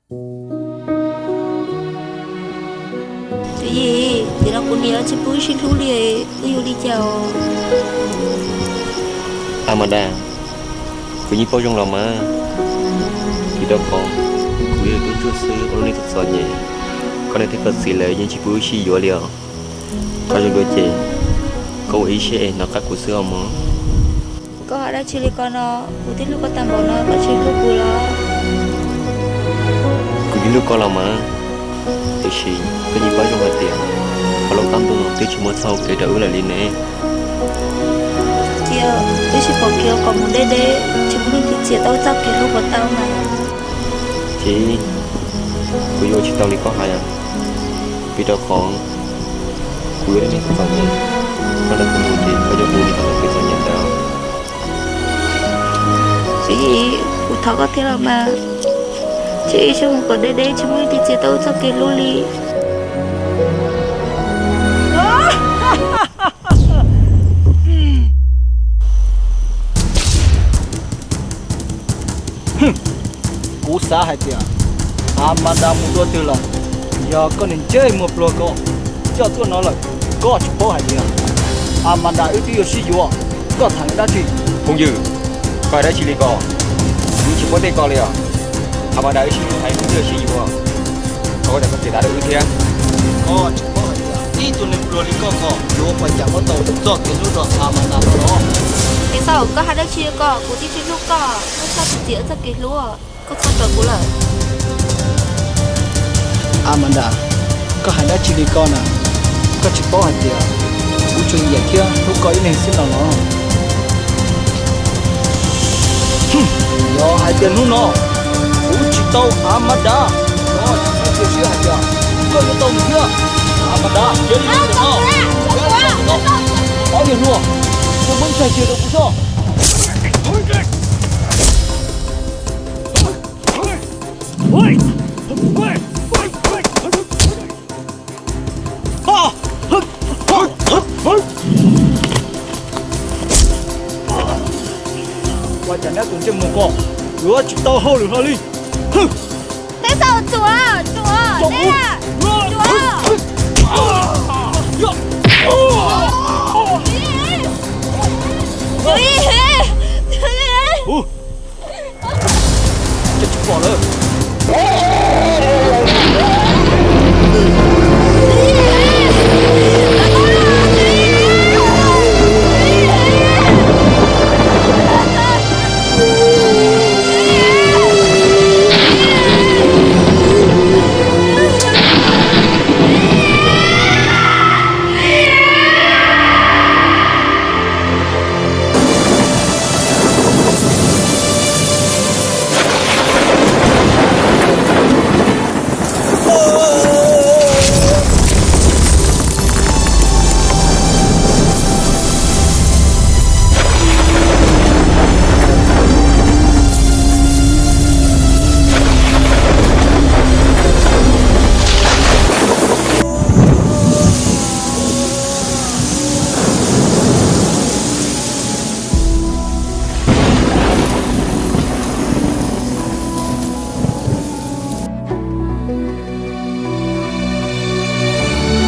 Yim, tiam no kuv niam tsis pub wb sib hlub li, wb yuav li cas os? A mas da, kuv yeej paub zoo los mas, vim rau qhov kuv yog tub ntsuag xwb ua lub neej txom txom nyem, koj niam thiab koj txiv lawv yeej tsis pub wb sib yuav li os. Qhov zoo dua ces koj ua ib siab es hnov qab kuv xwb os mog. Koj hais dab tsi li ko no? Kuv twb hlub koj tag npaum no koj tsis hlub kuv los? Kuv yeej hlub koj los mas, tiam sis koj yeej paub zoo hais tias qhov lub qab ntuj no twb tsis muaj txoj hau kev rau wb lawm li ne. Cia wb sib pom kev kom mus deb deb, tsis muaj leej twg txiav tau txoj kev hlub kom tau mas. Txiv, kuv yuav ua tsis tau li koj hais, vim rau qhov kuv yog neeg txom nyem, koj nrog kuv mus ces koj yuav ua li tau kev txom nyem ntawd. Txiv, kuv thov koj thiab los mas, cia wb sib mus kom deb deb, tsis muaj leej twg txiav tau wb txoj kev hlub li. Kuv xav hais tias Amanda mus dua twg lawm. Yog koj niag ntsej muag pluag ko coj tuaj no lawm, koj tsis paub hais tias Amanda wb twb yuav sib yuav, koj tham li dab tsi? Phooj ywg, koj hais dab tsi li ko? Kuv tsis paub tej ko li os. Amanda wb sib hlub heev wb twb yuav sib yuav, koj ua cas koj txiav tav rau wb thiab? Koj tsis paub hais tias tib tug neeg pluag li koj ko yuav ua cas muab tau txoj kev hlub rau Amanda no los? Kev xaum, koj hais dab tsi li ko? Kuv twb tsis hlub koj, koj txhob txwm txiav wb txoj kev hlub, koj txhob raws kuv lawm. Amanda, koj hais dab tsi li ko na? Koj tsis paub hais tias kuv tsuas nyiam thiab hlub koj ib leeg xwb no los? Yog hais tias hnub no kuv tsis tau Amanda, koj tsis txhob cia siab hais tias koj yuav tau nws thiab. Amanda, cia li no, ob niag hluas, koj muab ntshai kiag rau kuv soj. Ua cas neb tus ntsej muag ko yuav tsis tau hauj lwm hlo li? Teb Xaum, tsuav, tsuav, tsuav. Tsis pom lawm.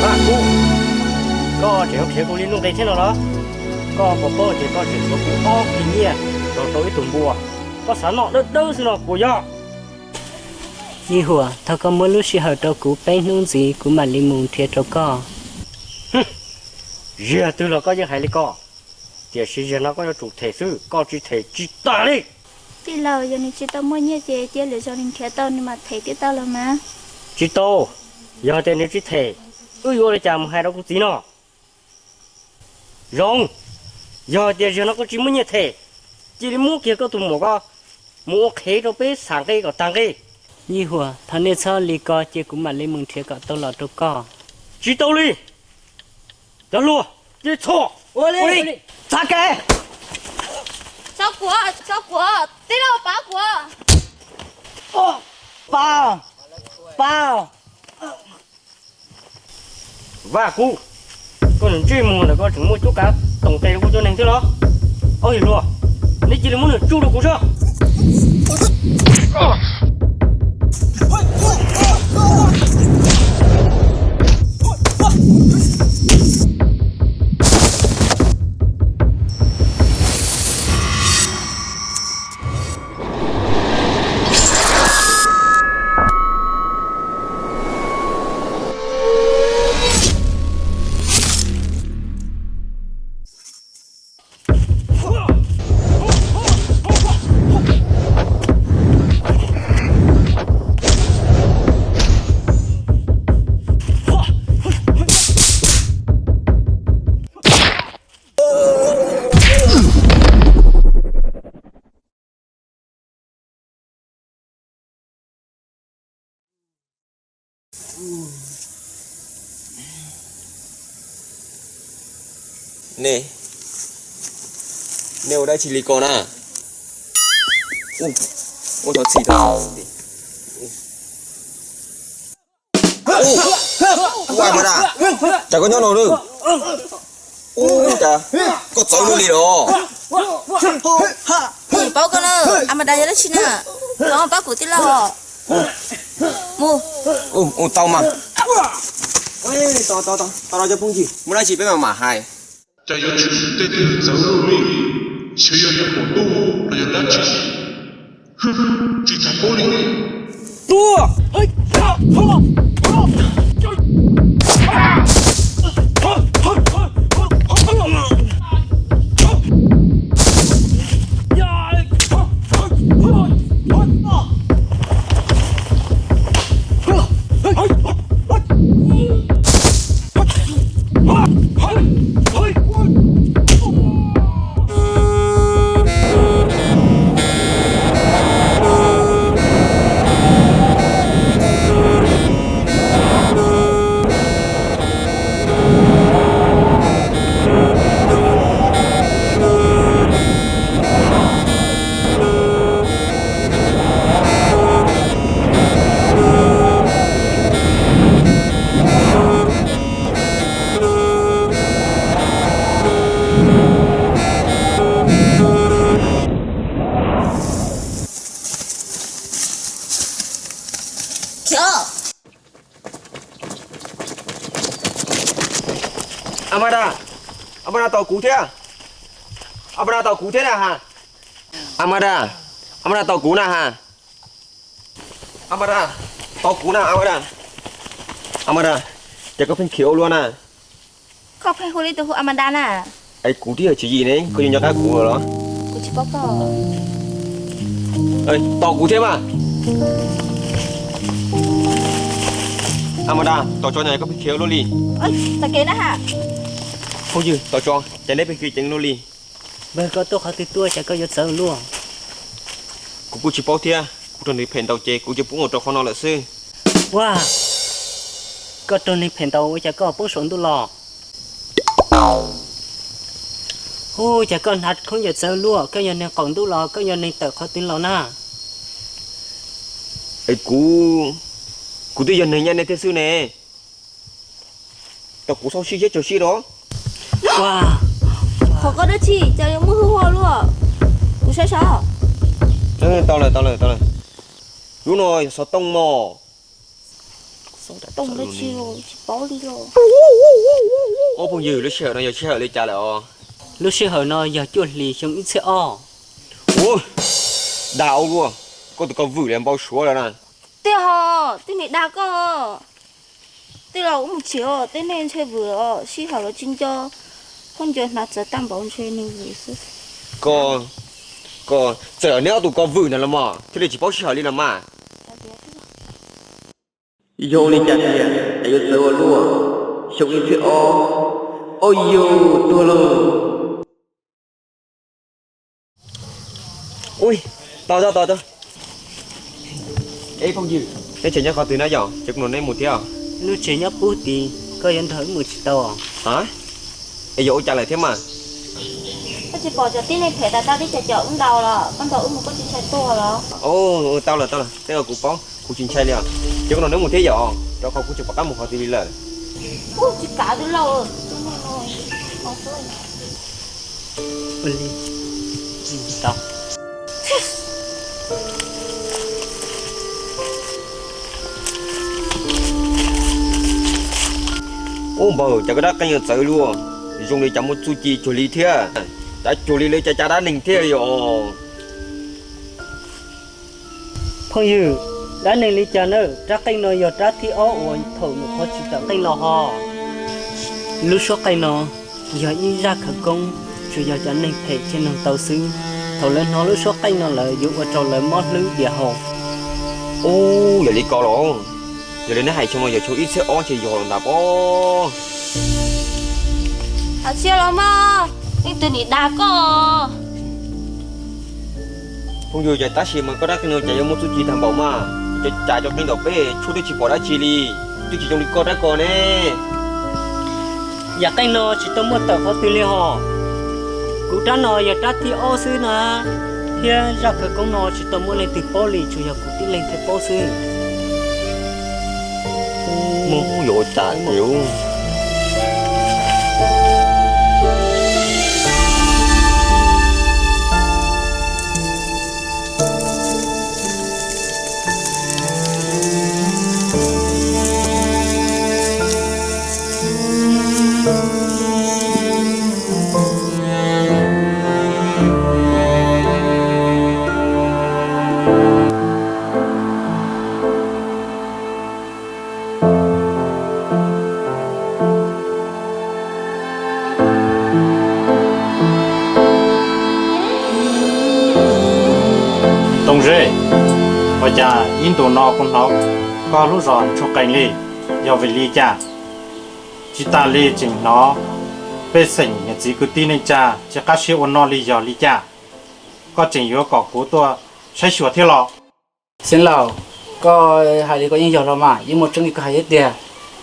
Vaj Kub, koj tseem yuav qhia kuv li nuj nqis thiab no los? Koj puas paub tias koj tseem tshuav kuv ob kis nyiaj los rau ib tug npua, koj xav noj dawb dawb xwb no puas yog? Yij Huam, thov koj muab lub sij hawm rau kuv peb hnub ntxiv kuv mam li mus nrhiav rau koj. Zaum twg los koj yeej hais li ko, tiam sis zaum no koj yuav tsum them xwb, koj tsis them tsis tau li. Tij laug, yog nws tsis tau muaj nyiaj ces cia lwm zaus nws nrhiav tau nws mam them thiaj tau los mas. Tsis tau, yog tias nws tsis them, wb yuav ua li cas mus hais rau kuv txiv no? Zoo, yog tias zaum no koj tsis muaj nyiaj them, cia li muab kiag koj tus muam ko mus ua qhev rau peb xam nqi kom tag nqi. Yij Huam, thov nej txhob li ko, cia kuv mam li mus nrhiav kom tau los rau koj. Tsis tau li. Cov hluas, cia li txhom. Ua li, txav kev. Tso kuv, tso kuv, tij laug pab kuv. Pab, pab. Vaj Kub, koj tus ntsej muag ntawm koj tseem muaj cuab kav toom tes rau kuv cov neeg thiab los? Ob yawg hluas, neb cia li muab nws tsuj rau kuv soj. Nej, nej ua dab tsi li ko na? Ua txhob txhim tau. Ua, Mas Dab, cas koj nyob no lawm? Ua cas koj txawv luaj li los? Kuv paub koj na, A Mas Dab yog dab tsi na? Koj paub kuv tij laug. Mus. Ua tau mas. Tau no cov phooj ywg, muaj dab tsi peb mam mam hais. Cas yuav tshwm sim tej twg txawv luaj li, ntshe yog yog qaum ntuj los yog dab tsi. Tsis tau paub li. A Mas Dab, A Mas Dab tos kuv thiab. A Mas Dab tos kuv thiab na ha. A Mas Dab, A Mas Dab tos kuv na ha. A Mas Dab, tos kuv na A Mas Dab. A Mas Dab, cas koj pheej khiav ua luaj na? Koj pheej hu li tus hu A Mas Dab na. Es kuv twb yog tswv yim ne, koj yuav nco qab kuv los? Kuv tsis paub koj. Tos kuv thiab mas. A Mas Dab, tos tso, koj pheej khiav ua luaj li. Phooj ywg, tos tso, cas neb pheej khiav ceev luaj li? Npawg, koj tuaj qhov twg tuaj cas koj yuav txawv luaj? Kuv kuj tsis paub thiab, kuv raug nws phem ntaus ces kuv cia li poob los rau qhov no lawm xwb. Ua, koj raug neeg phem ntaus ua cas koj poob saum ntuj los? Hu, cas koj hnav khaub ncaws txawv luaj, koj yog neeg qaum ntuj los koj yog neeg tawm qhov twg los na? Es kuv, kuv twb yog neeg nyab nej thiab xwb ne. Tos kuv xauj sib siab tsawg sib los. Qhov koj dab tsi cas yuav muaj hwj huam luaj? Kuv saib saib. Tau lawm, tau lawm, tau lawm. Lub no yog xov tooj mog. Xov tooj dab tsi tsis paub li los. Ob phooj ywg, lub sij hawm no yog sij hawm li cas lawm os? Lub sij hawm no yog cuaj hlis xyoo ib txhiab ob. Ua, dag ua luaj, koj tus ko vwm li npau suav lawm na. Tej ho, tej niag dag koj. Tej laus ua mus tsev os, tej neeg ntshe vwm os, sij hawm los tsis nco, khaub ncaws hnav txawv tag npaum ntshe neeg vwm xwb. Koj, koj txawm neb ob tug ko vwm ntag los mas thiaj li tsis paub sij hawm li los mas. Yog li cas tiag es yuav txawv ua luaj, xyoo ib txhiab ob, ua yus tuag lauj. Ui, tau tau tau tau. Ej phooj ywg, neb tsev nyob qhov twg na yom, ces kuv nrog neb mus thiab. Lub tsev nyob pub tid, koj yuav nrog wb mus tsis tau? A, es yog ua cas lawm thiab mas? Koj tsis pom cov tib neeg phem tas tau tib co cov wb ntaus los koj nrog wb mus koj tsis ntshai tuag los? Tau lawm tau lawm, tej no kuv paub, kuv tsis ntshai li os. Ces kuv nrog neb mus thiab yom, rau qhov kuv tsis pom qab mus qhov twg li lawm. Tsis kav twb laus. Ub npawg, cas koj rab qeej yuav txawv luaj, zoo li cas muaj txuj ci cuag li thiab, cas cuag li lawv cov dab neeg thiab yom. Phooj ywg, dab neeg li cas na, rab qeej no yog rab thib ob uas thaum nyuam qhuav tsim tawm qeej los ho. Lub suab qeej no yog ib zaj khawv koob, tsuas yog cov neeg phem thiaj nug tau xwb. Thaum lawv hnov lub suab qeej no lawm yuav ua rau lawv mob hlwb diam hau. Ub, yog li ko los, yog li neb hais xyoo no yog xyoo ib txhiab ob ces yog los ntag pob. Hais tsis los mas, leej twg nim dag koj? Phooj ywg, cas tab sis mas koj rab qeej no cas yuav muaj txuj ci tag npaum mas, cas cov qeej ntaum peb tshuaj twb tsis pom dab tsi li. Twb tsis zoo li koj rab ko ne. Yam qeej no tsis tau muaj tawm qhov twg li hos. Kuv rab no yog rab thib ob xwb na, thiab zaj khawv koob no tsis tau muaj leej twg paub li, tsuas yog kuv tib leeg thiaj paub xwb. Mus, yuav ua cas li. Tooj Zeb, ua cas ib ntus no kuv hnov koj lub zos ntsuj qees li, yog vim li cas? Tsis tas li tseem hnov pej xeem niam txiv kwv tij neej tsa tsis qab siab ua noj li, yog li cas? Koj tseem yuav kom kuv tuaj saib xyuas thiab los? Xeev Laus, koj hais li koj yeej yog los mas, yeej muaj tseeb li koj hais thiab tiag.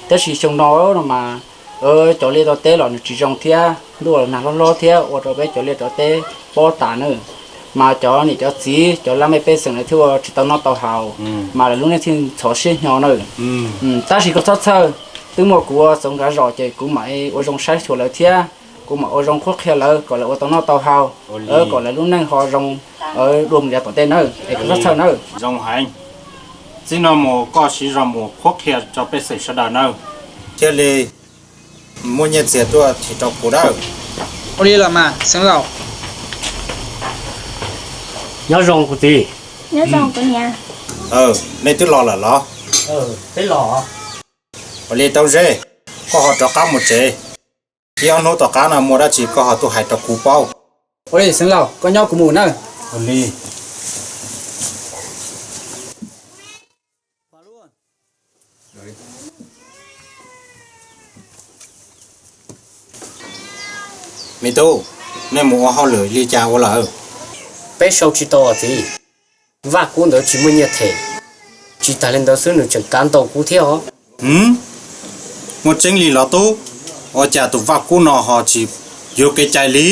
Tab sis xyoo no no mas, cov liaj tau teb los nws tsis zoo thiab, ntuj los nag hlob hlob thiab ua rau peb cov liaj cov teb pob tas na. Mas cov niam cov txiv, cov laj mej pej xeem lawv thiaj ua tsis tau noj tau haus, mas lawv lub neej thiaj ntxhov siab hnyo na. Tab sis koj txhob txhawj, twb muaj kuv ua Xeev Nkaj Zos ces kuv mam ua zoo saib xyuas lawv thiab, kuv mam ua zoo qhuab qhia lawv kom lawv ua tau noj tau haus, kom lawv lub neej ho zoo dua mus yav tom ntej na, es koj txhob txhawj na. Zoo heev. Txij no mus koj siv zog mus qhuab qhia rau pej xeem sawv daws na, thiaj li muaj nyiaj txiag tuaj thim rau kuv dawb. Ua li los mas Xeev Laus. Nyob zoo kuv txiv. Nyob zoo kuv niam. Nej twb los lawm los? Peb los. Ua li Tooj Zeb, koj ho rov qab mus tsev. Ib ob hnub tom qab no muaj dab tsi koj ho tuaj hais rau kuv paub. Ua li Xeev Laus, koj nyob kuv mus nawb. Ua li. Me tub, nej mus ua hauj lwm li cas ua lawm? Peb sau tsis tau os txiv. Vaj Kub ntawd tsis muaj nyiaj them. Tsis tas li ntawd xwb nws tseem kav ntaus kuv thiab os. Muaj tseeb li los tub? Ua cas tus Vaj Kub no ho tsis yuav kev cai li?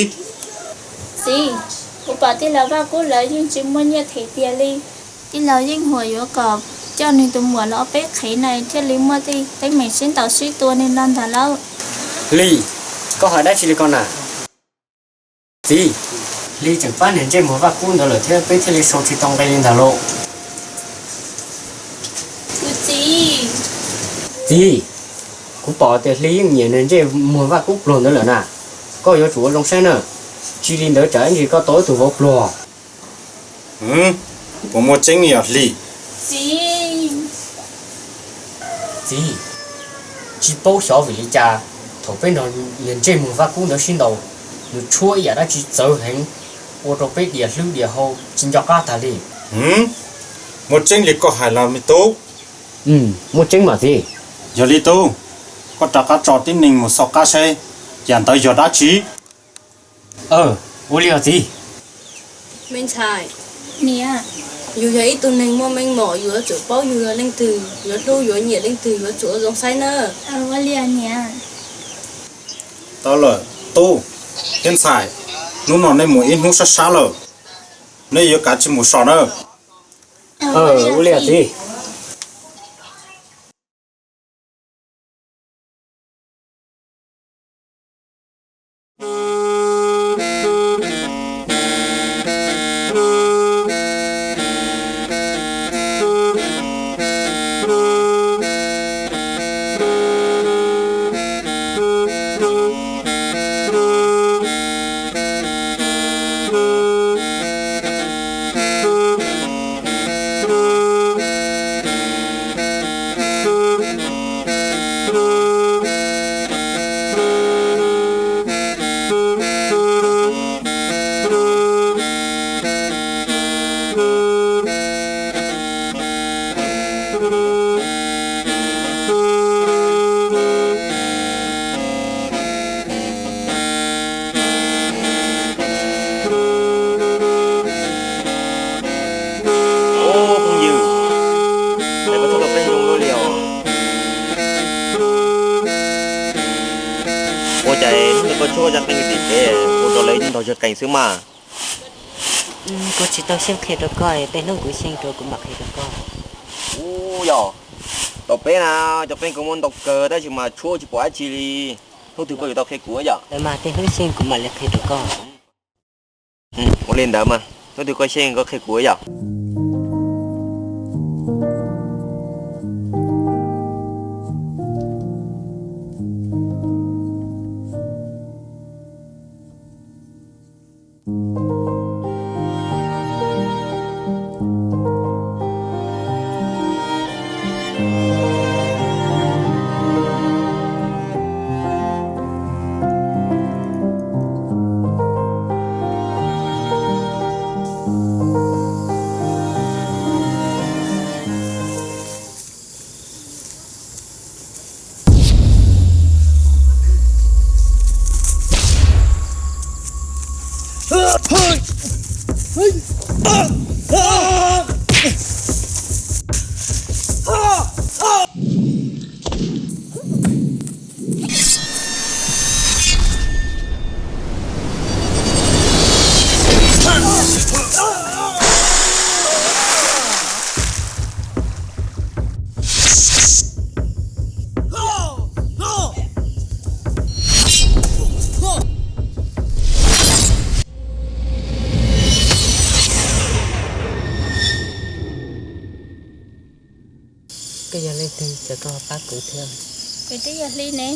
Txiv, kuv pom tij laug Vaj Kub lawv yeej tsis muaj nyiaj them tiag li. Tij laug yeej huam yuav kom coj nws tus muam los ua peb qhev na thiaj li muaj tej teeb meem sib ntaus sib tua li no ntag lauj. Hli, koj hais dab tsi li ko na? Txiv, Hli tseem pab niag ntsej muag Vaj Kub ntawd lawm thiab peb thiaj li sau tsis tau nqe li ntag lauj. Kuv txiv. Txiv, kuv pom tias Hli yeej nyiam niag ntsej muag Vaj Kub pluag ntawd lawm na. Koj yuav tsum ua zoo saib na, tsis li ntawd tsam ib ntsis koj tau ib tug vauv pluag. Puas muaj tseeb li os Hli? Txiv, tsis paub xyov vim li cas thaum peb nrog niag ntsej muag Vaj Kub ntawd sib ntaus, nws tshuab ib yam dab tsi txawv heev, ua rau peb dias hlwb dias hau tsis nco qab tag li. Muaj tseeb li koj hais los me tub? Muaj tseeb mas txiv. Yog li tub, koj rov qab tso tib neeg mus xauj qab saib yam ntawd yog dab tsi. Ua li os txiv. Me ntxhais, niam, yus yog ib tug neeg muaj meej mom, yus yuav tsum paub yus yog leej twg, yuav hlub yuav nyiam leej twg, yuav tsum ua zoo saib nawb. Ua li niam. Tau lawm tub, thiab ntxhais, hnub no nej mus ib hnub sab sab lawm, nej yuav kav tsij mus so nawb. Ua li os txiv. Hnub ntawd koj tshuab zaj qeej tim tsev, ua rau lawv ntog zaj qeej xwb mas. Kuv tsis tau xyeej qhia rau koj, tej hnub kuv xyeej rau kuv mam qhia rau koj. Ub yog, tom peb na, cov qeej kuj muaj ntau kawg tab sis mas tshuab tsis pom dab tsi li. Hnub twg koj yuav tau qhia kuv yom? Ntawd mas tej hnub xyeej kuv mam li qhia rau koj. Ua li ntawd mas hnub twg koj xyeej koj qhia kuv yom? Koj yog leej twg cas koj ho pab kuv thiab? Kuv twb yog Hli ne.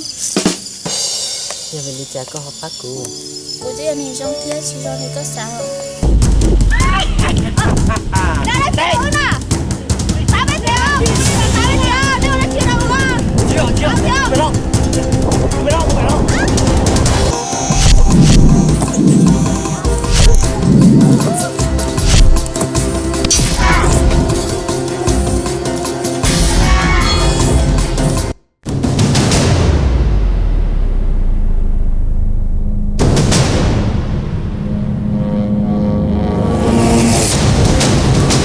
Yog vim li cas koj ho pab kuv? Kuv twb yog neeg zoo thiab tsis zoo li koj xav.